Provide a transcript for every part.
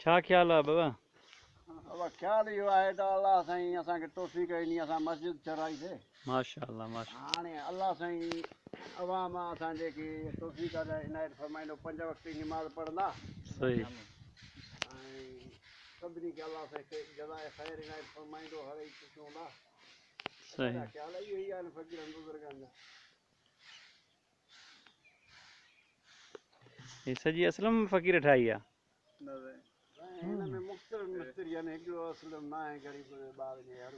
छा ख़्याल आहे बाबा? बाबा ख़्याल इहो आहे त अलाह साईं असांखे तौफ़ीक़ ॾिनी, असां मस्जिद ठहिराईसीं। माशाअल्लाह माशा। हाणे अलाह साईं अवाम असांजे खे तौफ़ीक़ इनायत फरमाईंदो, पंज वक़्त जी नमाज़ पढ़ंदा। सही। ऐं सभिनी खे अलाह साईं जज़ाए ख़ैर इनायत फरमाईंदो, हर ई ख़ुशि हूंदा। सही। ख़्याल इहो ई आहिनि फ़क़ीरनि बुज़ुर्गनि जा। ही सॼी असलम फ़क़ीर ठाही आहे। हिन में मुख़्तलिफ़ मिस्त्री आहिनि, हिकिड़ो असलम न आहे, ग़रीब ॿार जे हर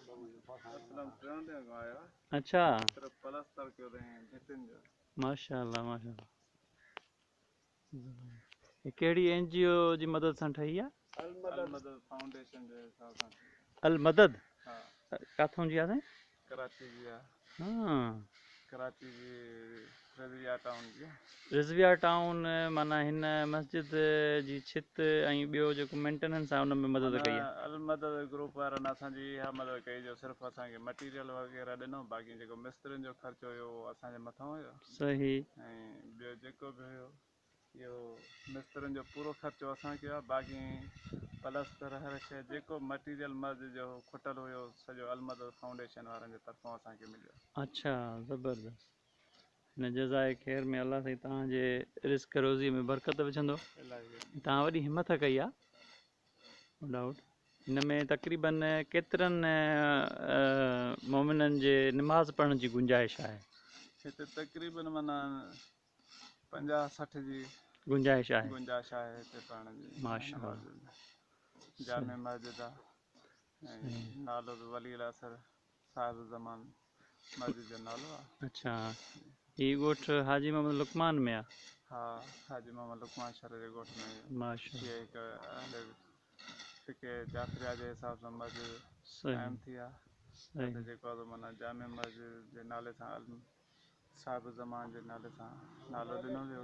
असलम टियों ॾींहं खां आयो। अच्छा। सिर्फ़ प्लस्तर कयो अथई भितियुनि जो। माशाअल्लाह माशाअल्लाह। ही कहिड़ी एनजीओ जी मदद सां ठही आहे? अल अलमदद फाउंडेशन जे हिसाब सां। अल मदद? हा। काथों जी आहे साईं? कराची जी आहे। हा। कराची जी रज़िया टाउन जी। रिज़विया टाउन माना हिन मस्जिद जी छित ऐं ॿियो जेको मेंटेनेंस आहे उन में मदद कई आहे। अलमदद ग्रुप वारनि असांजी इहा मदद कई जो सिर्फ़ असांखे मटीरियल वग़ैरह ॾिनो, बाक़ी जेको मिस्त्रियुनि जो ख़र्चो हुयो उहो असांजे मथां हुयो। सही। ऐं ॿियो जेको बि हुयो इहो मिस्त्रियुनि जो पूरो ख़र्चो असां कयो आहे, बाक़ी प्लस्तर हर शइ जेको मटीरियल मस्जिद जो खुटल हुयो सॼो अलमदद फाउंडेशन वारनि जे तरफ़ां असांखे मिलियो। अच्छा, ज़बरदस्त। हिन जज़ाए ख़ैर में अलाह साईं तव्हांजे रिस्क रोज़ी में बरकत विझंदो। तव्हां वॾी हिमत कई आहे, नो डाउट। हिन में तक़रीबन केतिरनि मोमिननि जे नमाज़ पढ़ण जी गुंजाइश आहे? हिते तक़रीबन माना 50-60 जी गुंजाइश आहे। गुंजाइश आहे हिते पढ़ण जी। माशाअल्लाह। जामे मस्जिद आहे ऐं नालो बि वली असर साहिब ज़मान मस्जिद जो नालो आहे। अच्छा, ही ॻोठ हाजी मोहम्मद लुकमान में आहे? हा, हाजी मोहम्मद लुकमान शहर जे ॻोठ में। माशाअल्लाह। हीअ हिकु अहले फ़िक़े जाफ़रिया जे हिसाब सां मस्जिद सही। क़ाइमु थी आहे। सही। जेको आहे माना जामे मस्जिद जे नाले सां साहिब ज़मान जे नाले सां नालो ॾिनो वियो।